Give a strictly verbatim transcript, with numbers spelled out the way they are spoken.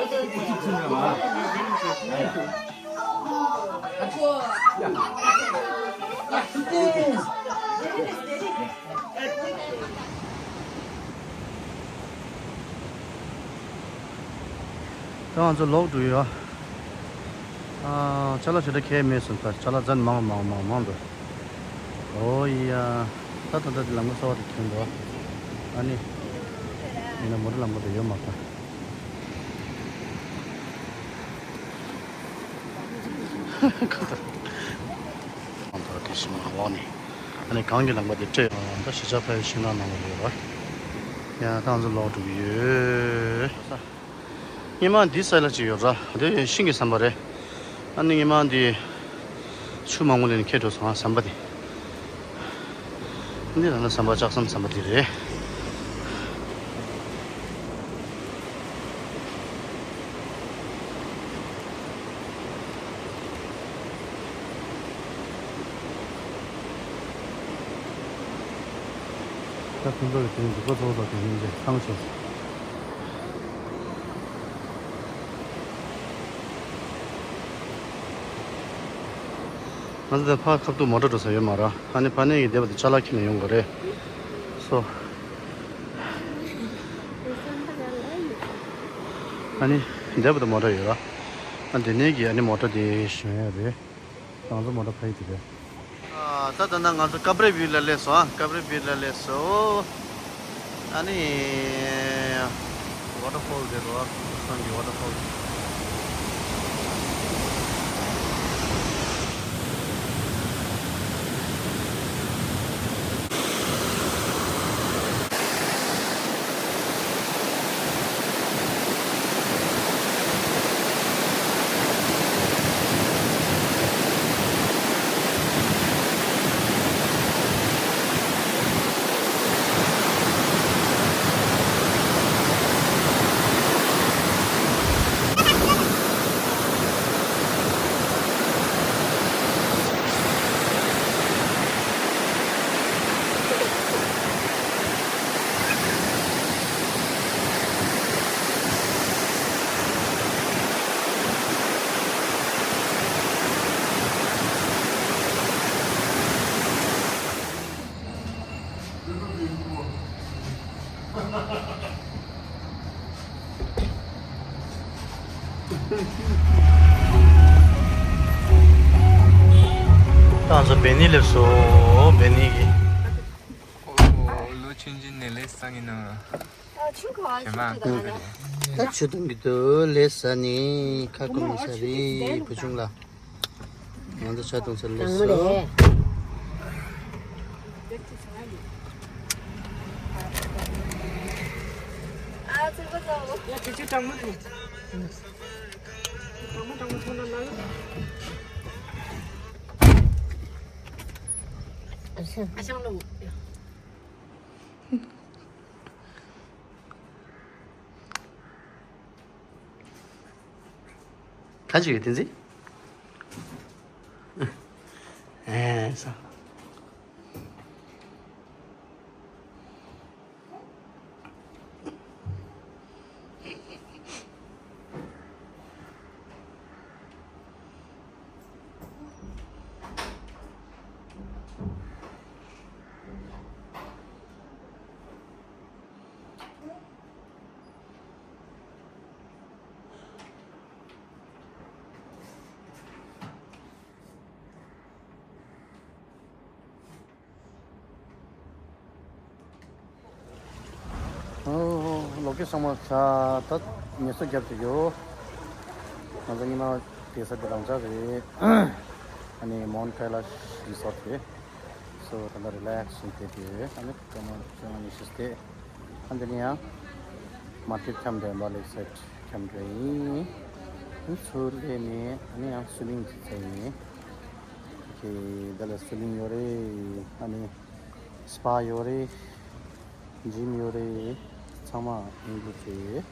ད་ང་ཚོ་ལོག་འགྲོ་ཡོད། ཨ། ཅ་ལག་ཞེ་དྲག་ཁྱེར་མེད་སོང་། ད་ཅ་ལག་ཙམ་མང་མང་མང་མང་འདུག། ཨོ་ཡ། ད་ད་ད་དེ་ལམ་ཁ་གསར་པ་དེ་ཐོན་འདུག། ཨ་ནི། ཡིན་ན་མོ་ཊ་ལམ་ཁ་དེ་ཡོད་མ་རེད། ཁ་ཐར། ཁ་ཐར་དེ་བཞིན་མ་འོག་ནས། ཨ་ནི་གངས་ཀྱི་ལམ་ཁ་དེ་སྤྲད། ད་གཞིས་ཆགས་ཕ་ཡུལ་ཤིང་ནགས་ནང་ལ་ཡོད་ར། ཡ། ད་ང་ཚོ་ལོག་འགྲོ་གི་ཡོད། སྔོན་མ་འདི་སའི་ལ་ཅིག་ཡོད་ར། དེ་ཤིང་གི་ཟམ་པ་རེད། ཨ་ནི་སྔོན་མ་འདི་ཆུ་མང་པོ་ལས་ནས་ཁྱེར་འགྲོ་སོང་ཨ། ཟམ་པ་དེ། འདི་ལ་ན་ཟམ་པ་ལྕགས་ཟམ་ཟམ་པ་དེ་རེད། ད་ཁོང་ཚོ་གི་དེ་འདུག་པ་ཚོགས་པ་དེ་ཡིན་ཏེ་ཐང་ཆད། ང་ཚོ་ད་ཕར་ཁ་ཐུག་མོ་ཊ་འགྲོ་ས་ཡོད་མ་རེད། ཨ་ནི་ཕ་ནས་ཀྱི་སྡེ་བ་དེ་ཅ་ལག་ཁྱེར་ནས་ཡོང་དགོས་རེད། སོ། ཨ་ནི་སྡེ་བ་དེ་མོ་ཊ་ཡོད་ར། ཨ། དེ་ནས་ཀྱི་ཨ་ནི་མོ་ཊ་དེ་ཞོན་ཡ་རེད། ང་ཚོ་མོ་ཊ་ཕ་ཡི་དེ་རེད། ཨ། ད་ད་ན་ང་ཚོ་ཀ་བྲེ་བིའུ་ལ་སླེབས་སོང་ཨ། ཀ་བྲེ་བིའུ་ལ་སླེབས་སོང་། ཨ་ནི་ཝ་ཊར་ཕོལ་དེ་རོ། སང་གི་ཝ་ཊར་ཕོལ། ད་ང་ཚོ་བེ་ནི་སླེབས་སོང་། བེ་ནི་གི། ཨོ་ལོ། ཆུང་ཆུང་ནས་ལས་སང་ཡིན་ནོ། ད་ཆུ་དང་གི་དུ་ལས་ས་ནི་ཁ་སྐོམ་ས་རི་བུ་ཆུང་ལ། ང་ཚོ་ཆ་གཏོང་ས་ལས་ས། ཨ་ཞང་ལོ། ག་ཅི་ཡོད་དེ་ཟི། ཨེ་ས། ཨོ་ཁེ། ཚང་མ་ལ་ད་ངལ་གསོ་རྒྱབ་བསྡད་ཡོད། ང་ཚོ་ཉི་མ་བསྡད་ས་དེ་རང་འཇགས་རེད། ཨ་ནི་Mount Kailash Resort རེད། སོ་ད་ལྟ་རི་ལེག་སི་བྱས་བསྡད་ཡོད། ཨ་ནི་སྐར་མ་བཅོ་ལྔ་ཉི་ཤུ་བསྡད། ཨ་འདི་ནས་ཡང་མར་ཀེཊ་འཁྱམས་འདྲ་ཡིན་པ། ལེག་སའིཌ་འཁྱམས་འདྲ་ཡིན། ཨ་ནི་ཚུར་སླེབས་ནས་ཨ་ནི་ཡང་སུའི་མིང་ཅིག་བཙལ་ཡིན། ཨོ་ཁེ། ད་ལ་སུའི་མིང་ཡོད་རེད། ཨ་ནི་སི་པ་ཡོད་རེད། ཇིམ་ཡོད་རེད། ཚང་མ་ཨིན་ཀླུཌ་རེད།